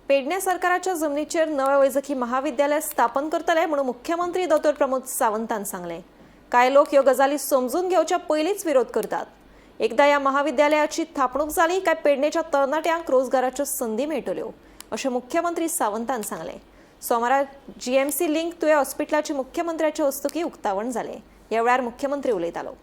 पेडणे सरकाराच्या जमनीचेर नवें वैजकी महाविद्यालय स्थापन करतले म्हणून मुख्यमंत्री दोतोर प्रमोद सावंतान सांगलें. कांय लोक ह्यो गजाली समजून घेवच्या पयलींच विरोध करतात. एकदा ह्या महाविद्यालयाची थापणूक जाली काय पेडणेच्या तरणाट्यांक रोजगाराच्यो संदी मेळटल्यो, अशें मुख्यमंत्री सावंतान सांगलें. सोमारा जीएमसी लिंक तुयें हॉस्पिटलाचे मुख्यमंत्र्याच्या हस्तुकीं उक्तावण जालें. ह्या वेळार मुख्यमंत्री उलयतालो.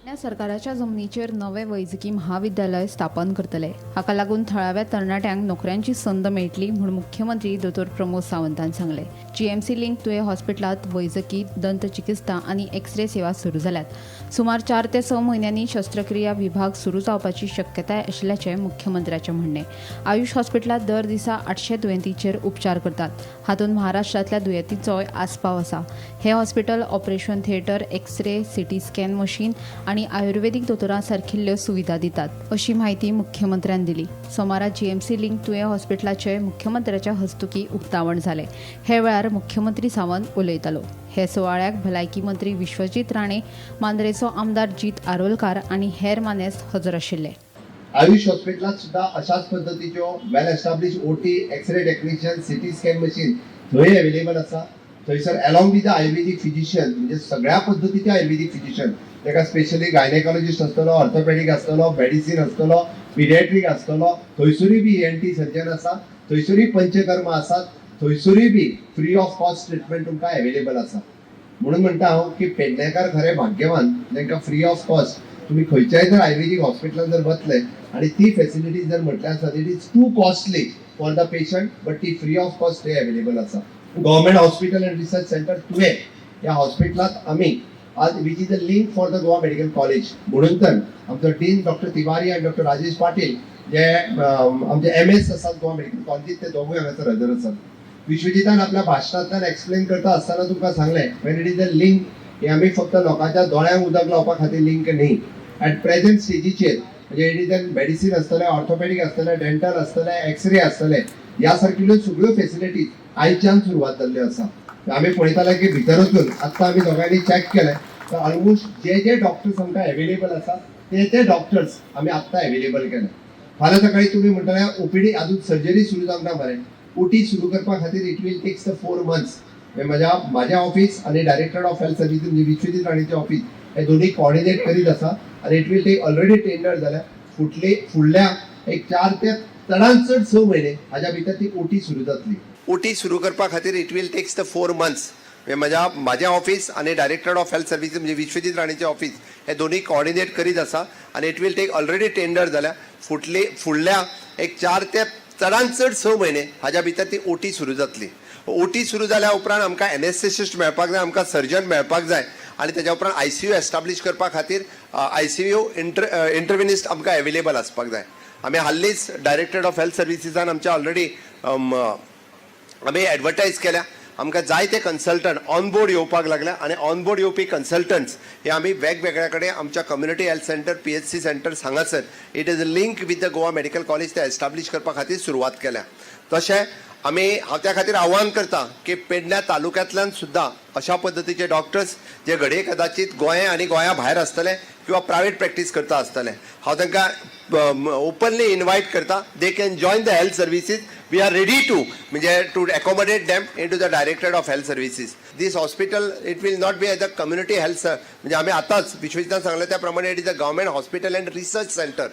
पेडण्या सरकाराच्या जमनीचेर नवें वैजकी महाविद्यालय स्थापन करतले. हाका लागून थळाव्या तरणाट्यांक नोकऱ्यांची संद मेळटली म्हूण मुख्यमंत्री दोतोर प्रमोद सावंतान सांगलें. जीएमसी लिंक तुयें हॉस्पिटलांत वैजकी, दंत चिकित्सा आनी एक्सरे सेवा सुरू जाल्यात. सुमार 4 ते 6 म्हयन्यांनी शस्त्रक्रिया विभाग सुरू जावपाची शक्यताय आशिल्ल्याचें मुख्यमंत्र्याचें म्हणणें. आयुष हॉस्पिटलांत दर दिसा 800 दुयेंतींचेर उपचार करतात. हातूंत महाराष्ट्रांतल्या दुयेंतींचोय आस्पाव आसा. हें hospital operation theatre, X-ray, CT scan machine आनी आयुर्वेदीक दोतोरां सारकिल्ल्यो सुविधा दितात, अशी म्हायती मुख्यमंत्र्यान दिली. सोमारा जीएमसी लिंक तुयें हॉस्पिटलाचें मुख्यमंत्र्याच्या हस्तुकीं उक्तावण जालें. हे वेळार मुख्यमंत्री सावंत उलयतालो. हे सुवाळ्याक भलायकी मंत्री विश्वजीत राणे, मांद्रेचो आमदार जीत आरोलकार आनी हेर मानेस्त हजर आशिल्ले. आयुष हॉस्पिटलात सुद्धा अशाच पद्दतीच्यो well establish OT, X-ray technician, CT scan machine थंय अवेलेबल आसा. थंयसर along with the Ayurvedic physician, म्हणजे सगळ्या पद्दतीचे आयुर्वेदीक फिजिशियन, ताका स्पेशली गायनेकॉलॉजिस्ट आसतलो, ऑर्थोपेडीक आसतलो, मेडिसीन आसतलो, पिडिएट्रीक आसतलो. थंयसरूय बी ईएनटी सर्जन आसा, थंयसरूय पंचकर्म आसात, थंयसरूय be free of cost treatment तुमकां अवेलेबल आसा. म्हणून म्हणटा हांव की पेडणेकार खरे भाग्यवान, तांकां फ्री ऑफ कॉस्ट तुम्ही खंयच्याय जर आयुर्वेदीक हॉस्पिटलान जर वतले आणि ती फेसिलिटीज जर म्हटल्यार आसा, it is too costly for the patient, but ती फ्री ऑफ कॉस्ट थंय अवेलेबल आसा. Government Hospital and Research Centre तुवें ह्या हॉस्पिटलात आमी आज, which is a link for the Goa Medical College, म्हणून तर आमचो डीन डॉक्टर तिवारी आनी डॉक्टर राजेश पाटील जे आमचे एमएस आसात गोवा मेडिकल कॉलेजीत, ते दोगूय हांगासर हजर आसात. विश्वजितान आपल्या भाशणांतल्यान एक्सप्लेन करता आसतना तुमकां सांगलें, when it is a link, हे आमी फक्त लोकांच्या दोळ्यांक उदक लावपा खातीर लिंक न्ही. ऍट प्रेझेंट स्टेजीचेर म्हणजे it is an medicine आसतलें, ऑर्थोपेडीक आसतलें, डेंटल आसतलें, एक्सरे आसतले, ह्या सारकिल्ल्यो सगळ्यो फेसिलिटीज आयच्यान सुरवात जाल्ल्यो आसा. आमी पळयताले की भितर वचून आत्तां आमी दोगांयनी चॅक केलें तर ऑलमोस्ट जे जे डॉक्टर्स आमकां अवेलेबल आसा, ते ते डॉक्टर्स आमी आत्तां अवेलेबल केले. फाल्यां सकाळी तुमी म्हणटले ओपीडी अजून सर्जरी सुरू जावंक ना मरे. ओटी सुरू करपा खातीर it will takes the 4 months. म्हज्या ऑफिस आनी डायरेक्टर ऑफ हेल्थ सर्विसीस, म्हणजे विश्वजीत राणेचें ऑफिस, हे दोन्ही कॉर्डिनेट करीत आसा आनी it will take, already tender जाल्या, फुटले फुडल्या एक 4 ते चडान चड 6 म्हयने हाज्या भितर ती ओटी सुरू जातली. ओटी सुरू करपा खातीर it will takes the 4 months. म्हणजे म्हज्या ऑफिस आनी डायरेक्टर ऑफ हेल्थ सर्विसीस, म्हणजे विश्वजीत राणेचें ऑफिस, हे दोन्ही कॉर्डिनेट करीत आसा आनी it will take, already tender जाल्या, फुडल्या एक 4 ते चडान चड 6 म्हयने हाज्या भितर ती ओटी सुरू जातली. ओटी सुरू जाल्या उपरांत आमकां एनेस्थेसिस्ट मेळपाक जाय, आमकां सर्जन मेळपाक जाय आनी तेज्या उपरांत आयसीयू एस्टाब्लीश करपा खातीर आयसीयू इंटरव्हेनिस्ट आमकां अवेलेबल आसपाक जाय. आमी हाल्लीच डायरेक्टर ऑफ हेल्थ सर्विसीसान आमच्या ऑलरेडी आमी एडवर्टायज केल्या. आमकां जायते कन्सल्टंट ऑन बोर्ड येवपाक लागल्या आनी ऑन बोर्ड येवपी कन्सल्टंट्स हे आमी वेगवेगळ्या कडेन आमच्या community health centre, PHC centre हांगासर, it is a link with the Goa Medical College, ते एस्टाब्लीश करपा खातीर सुरवात केल्या. तशें आमी हांव त्या खातीर आव्हान करता की पेडण्या तालुक्यांतल्यान सुद्दां अशा पद्दतीचे डॉक्टर्स जे घडये कदाचीत गोंय आनी गोंया भायर आसतले किंवा प्रायवेट प्रॅक्टीस करता आसतले, हांव तांकां ओपनली इनवायट करता, they can join the health services. We are ready to, म्हणजे, to accommodate them into the Directorate of Health Services. This hospital, it will not be as a community health, म्हणजे आमी आतांच विश्वजितान सांगलें त्या प्रमाणे, it is a Government Hospital and Research Centre.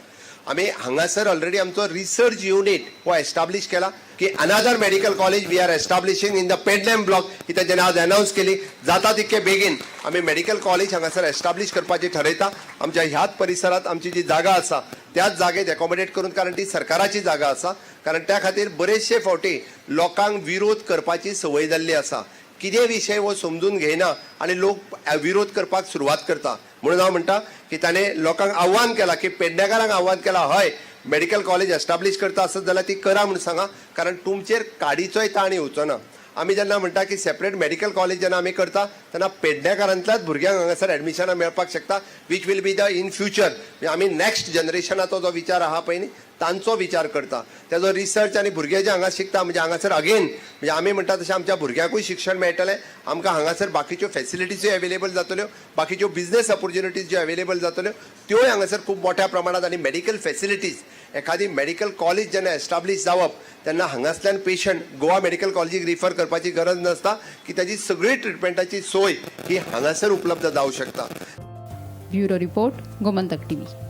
आमी हांगासर already आमचो रिसर्च युनीट हो एस्टाब्लीश केला की another medical college we are establishing in the Pednem block ही तेंच्यांनी आज अनावन्स केली. जाता तितके बेगीन आमी मेडिकल कॉलेज हांगासर एस्टाब्लीश करपाची ठरयता. आमच्या ह्याच परिसरात आमची जी जागा आसा, त्याच जागेत एकोमोडेट करून, कारण ती सरकाराची जागा आसा. कारण त्या खातीर बरेचशे फावटी लोकांक विरोध करपाची संवय जाल्ली आसा. कितें विशय हो समजून घेयना आनी लोक विरोध करपाक सुरवात करता. म्हणून हांव म्हणटा की ताणें लोकांक आव्हान केलां की पेडणेकारांक आव्हान केलां, हय, मेडिकल कॉलेज एस्टाब्लीश करता आसत जाल्यार ती करा म्हूण सांगा, कारण तुमचेर काडीचोय ताण येवचो ना. आमी जेन्ना म्हणटा की सेपरेट मेडिकल कॉलेज जेन्ना आमी करता, तेन्ना पेडणेकारांतल्याच भुरग्यांक हांगासर एडमिशनां मेळपाक शकता, which will be the in future. म्हणजे आमी नॅक्स्ट जनरेशनाचो जो विचार आहा पळय न्ही, तांचो विचार करता. तेजो रिसर्च आनी भुरगे जे हांगा शिकता, म्हणजे हांगासर अगेन, म्हणजे आमी म्हणटा तशें आमच्या भुरग्यांकूय शिक्षण मेळटलें. आमकां हांगासर बाकीच्यो फेसिलिटीजूय अवेलेबल जातल्यो, बाकीच्यो बिझनेस ऑपॉर्च्युनिटीज ज्यो अवेलेबल जातल्यो, त्योय हांगासर खूब मोठ्या प्रमाणात आनी मेडिकल फेसिलिटीज एखादी मेडिकल कॉलेज जेन्ना एस्टाब्लीश जावप तेन्ना हांगासल्यान पेशंट गोवा मेडिकल कॉलेजीक रिफर करपाची गरज नासता की ताजी सगळी ट्रिटमेंटाची सोय ही हांगासर उपलब्ध जावं शकता. Bureau report, Gomantak TV.